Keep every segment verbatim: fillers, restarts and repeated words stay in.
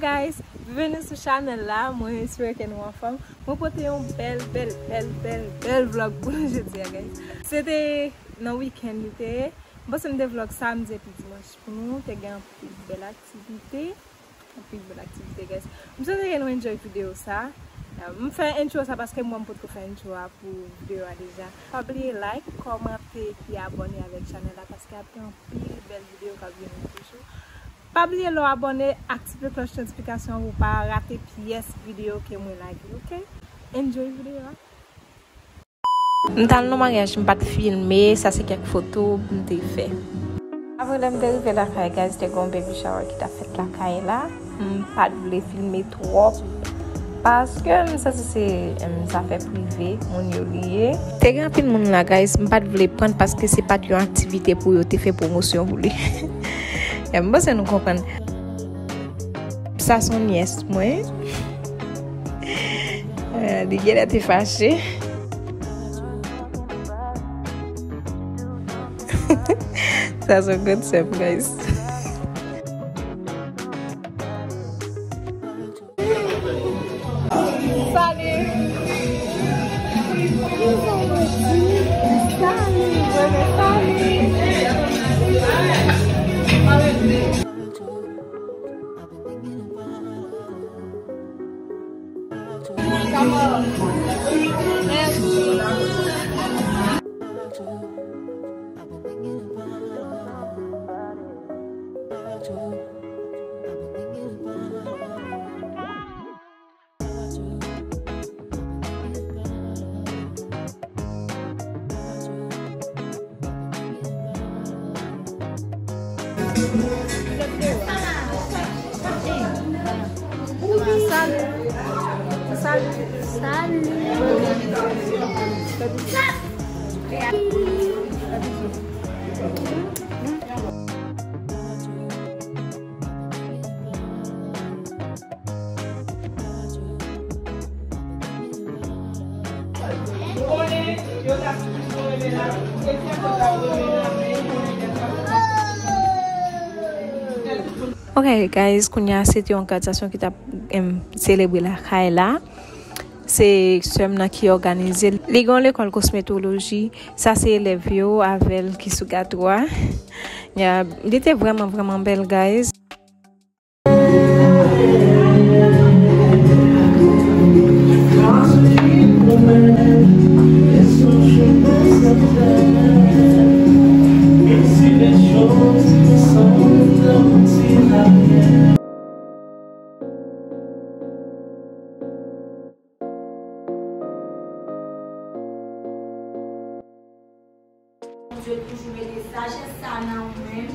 Guys, bienvenue sou chanèl la. Mwen espere ke nou anfòm. Mwen pote yon bèl, bèl, bèl, bèl, bèl vlog pou nou jodi a, guys. Se te nan wikenn li te ye. Mwen panse m te vlog samdi epi dimanch pou nou. Te gen anpil bèl aktivite. Anpil bèl aktivite, guys. M swete ke nou enjoy videyo sa. Euh, m fè intro sa paske mwen m potko fè intro a pou videyo a deja. Pa bliye like, kòmante epi abòne avèk chanèl la paske ap gen anpil bèl videyo k ap vini toujou. Pa bliye lè w abòne, aktive klòch notifikasyon an pou w pa rate pyès videyo ke mwen lage, oke? Enjoy videyo a. M t al nan maryaj, m pa t filme, sa se kèk foto m te fè. Apre lè m te rive lakay, guys, te gen yon baby shower ki t ap fèt lakay la. M pa t vle filme twòp, paske m santi se, em, zafè prive moun yo li ye. Te gen anpil moun la, guys, m pa t vle pran paske se pa t yon aktivite pou yo te fè pwomosyon pou li. Em, m panse nou konprann. Sa se yon nyès mwen. Eh, li genlè te fache. Sa se yon grann sè m, guys. Salut. Salut, bebe, salut. Salut. Salut. Salut. Ok, guys, kounye a se te yon gradyasyon ki t ap, em, selebre lakay la. Se sè m nan ki òganize l. Li gen yon lekòl kosmetoloji. Sa se elèv yo avè l ki sou gato a. Ya, li te vrèman, vrèman bèl, guys. Bondye toujou mete sajès sa a nan ou menm,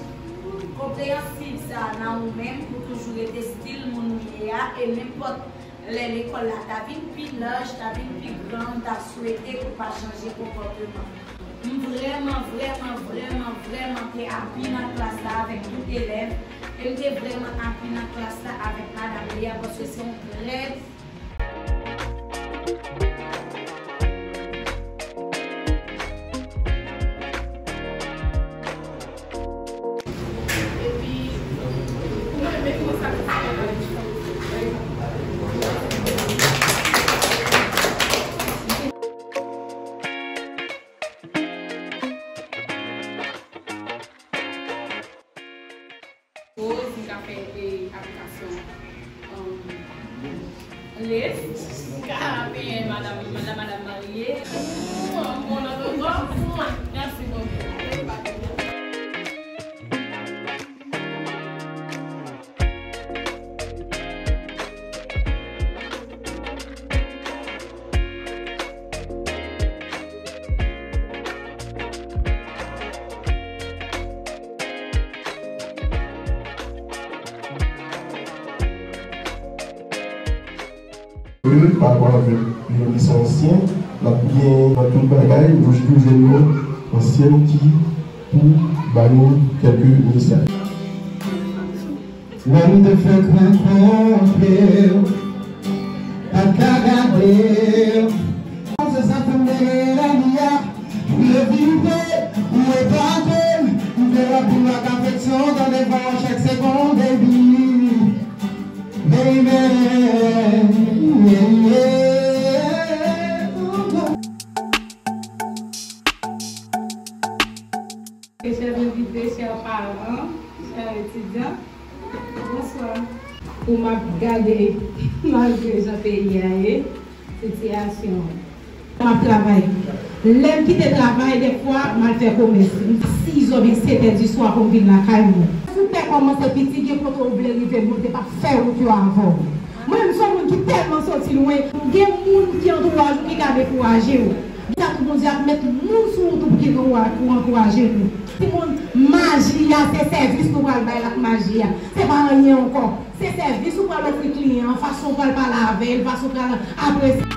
konpreyansiv sa a nan ou menm pou toujou rete stil moun ou ye a, e nenpòt lè lekòl la ta vin pi laj, ta vin pi gran, m ta swete ou pa chanje konpòteman. M vrèman, vrèman, vrèman, vrèman te api nan klas la avèk tout elèv, e m te vrèman api nan klas la avèk madanm li a, paske se yon trè Rose, m ka fè, e, aplikasyon, um, lace. M ka peye madanm, madanm, madanm marye. Bon, bon, bon, bon, bon. Mèsi bokou. Parapò avèk yon ki se ansyen, l ap byen nan tout bagay, nou toujou jwenn yon ansyen ki pou ba nou kèlke mesaj. Lè m te fè kwen kontre, pa t ka gade. Se sa fè m te genyen lè li a, pou evite, pou epate, m te rempli m ak afeksyon, tande vwa w chak segonn, baby. Chers invités, chers parents, chers étudiants, bonsoir. Pou m ap gade, malgre jan peyi a ye, sitiyasyon. M ap travay. Lè m kite travay, dèfwa, m al fè komès. M sis è oubyen sèt è di swa pou m vin lakay mwen. Sou tè kòmanse piti, gen kote w vle rive, Bondye p ap fè wout yo avè w. Mwen menm, se yon moun ki tèlman soti lwen. Gen moun ki antouraj ou ki ka dekouraje w. Gen sa tou Bondye ap met moun sou wout ou pou ki pou ankouraje nou. Timoun, maji a, se sèvis nou pral bay l ak maji a. Se pa anyen ankò. Se sèvis ou pral ofri kliyan an, fason ou pral pale avè l, fason ou pral apresye.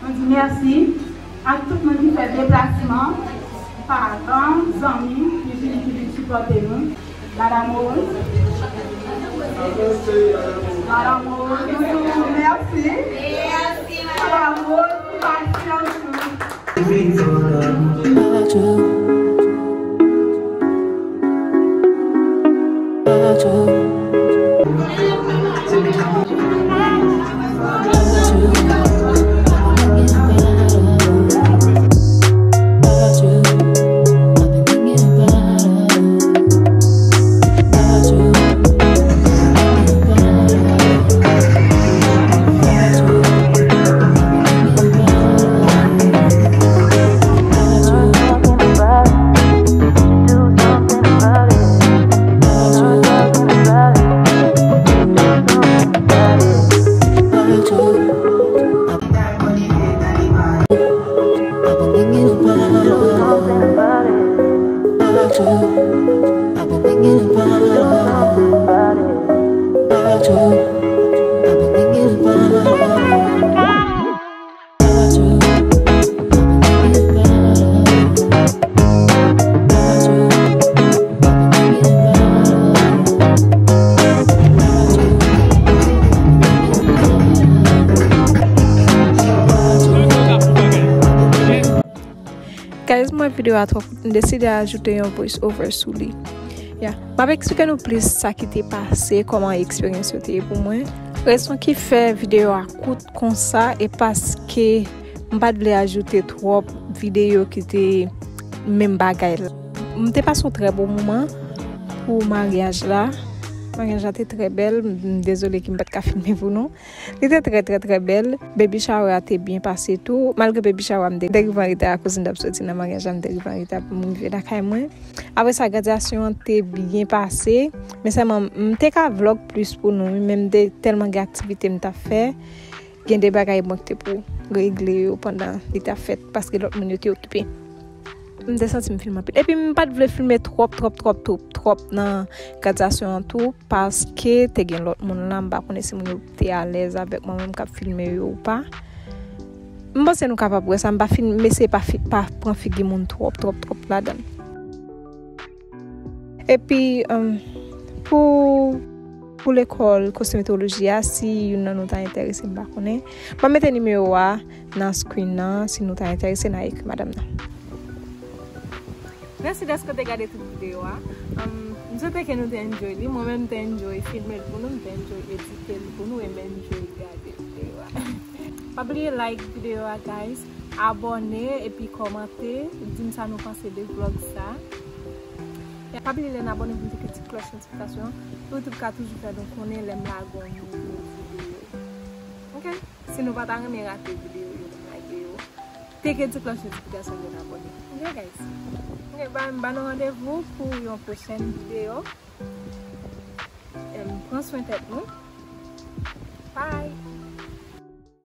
Mwen di mèsi ak tout moun ki fè deplasman, paran, zanmi, ki vin, ki vin sipòte nou. Madame Rose. Madame Rose, mèsi. Madame Rose, pou pasyans ou. Guys, mwen videyo a twò kout, m deside ajoute yon voice over sou li. Yeah. M ap eksplike nou plis sa ki te pase, kòman eksperyans yo te ye pou mwen. Rezon ki fè videyo a kout konsa, e paske m pa t vle ajoute twòp videyo ki te menm bagay la. M te pase yon trè bon moman pou maryaj la. Maryaj la te trè bèl. M dezole ki m pa t ka filme pou nou. Li te trè, trè, trè bèl. Baby shower a te byen pase tou. Malgre baby shower a, m te, te rive an reta akoz m t ap soti nan maryaj la, m te rive an reta pou m rive lakay mwen. Apre sa, gradyasyon an te byen pase. Men sèlman, m te ka vlog plis pou nou, wi, men m te tèlman gen aktivite m t ap fè. Gen de bagay mwen ki te pou regle yo pandan li t ap fèt, paske lòt moun yo te okipe. M te santi m filme anpil. Epi m pa t vle filme twòp, twòp, twòp, twòp, twòp nan gradyasyon an tou, paske te gen lòt moun la, m pa konnen si moun yo te alèz avèk mwen menm k ap filme yo ou pa. M panse nou kapab wè sa, m pa filme, m eseye pa fi-, pa pran figi moun twòp, twòp, twòp ladan l. Epi, um, pou, pou lekòl kosmetoloji a, si youn nan nou ta enterese, m pa konnen. M ap mete nimewo a nan screen nan, si nou ta enterese, n a ekri madanm nan. Mèsi dèske w te gade tout videyo a. Um, m swete ke nou te enjoy li. Mwen menm, m te enjoy filme l pou nou, m te enjoy edite l pou nou, e m enjoy gade videyo a. Pa bliye like videyo a, guys. Abòne epi kòmante, di m sa nou panse de vlog sa. Pa bliye lè n abòne pou n klike ti klòch notifikasyon pou YouTube ka toujou fè nou konnen lè m lage yon nouvo videyo. Ok? Si nou pa ta renmen rate videyo yo lè m lage yo, klike ti klòch notifikasyon pou n abòne. Ok, guys? Ok, ba, m ba nou randevou pou yon pwochèn videyo. Em, pran swen tèt nou. Bye!